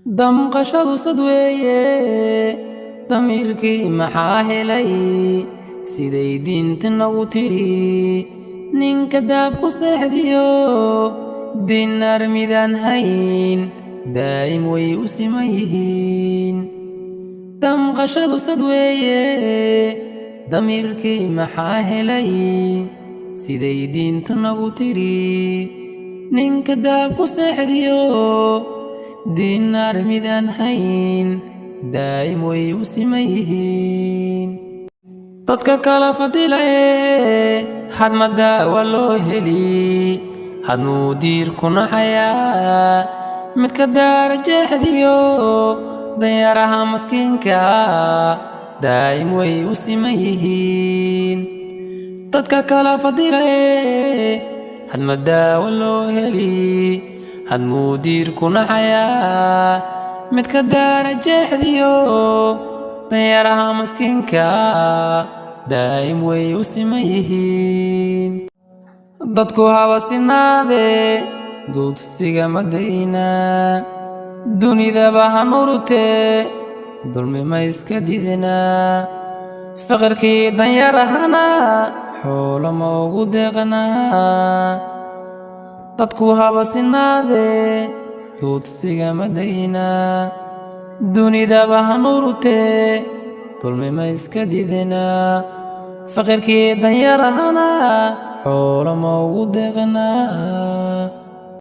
Damqashadu sad weeye, damiirkii maxaa helay? Siday diinta nagu tiri, ninka daab ku seexdiyo dinaar midaan hayn, daa'im way u siman yihiin. Damqashadu sad weeye, damiirkii maxaa helay? Siday diinta nagu tiri, ninka daab ku seexdiyo dinaar midaan hayn, daa'im way u siman yihiin. Dadka kala fadilaye, hadma daawa loo heli, hadmuu diir ku naxayaa midka daara jeexdiyo danyaraha maskiinka, daa'im way u siman yihiin. Dadka kala fadilaye, hadma daawa loo heli, hadmuu diir ku naxayaa midka daara jeexdiyo danyaraha maskiinka, daa'im way u siman yihiin. Dadku haba sinaadee, duudsiga ma daynaa? Dunidaba ha nurtee, dulmi ma iska didnaa? Faqirkii danyarahana xoolo ma ugu deeqnaa? Dadku haba sinaadee, duudsiga ma daynaa? Dunidaba ha nurtee, dulmi ma iska didnaa? Faqirkii danyarahana xoolo ma ugu deeqnaa?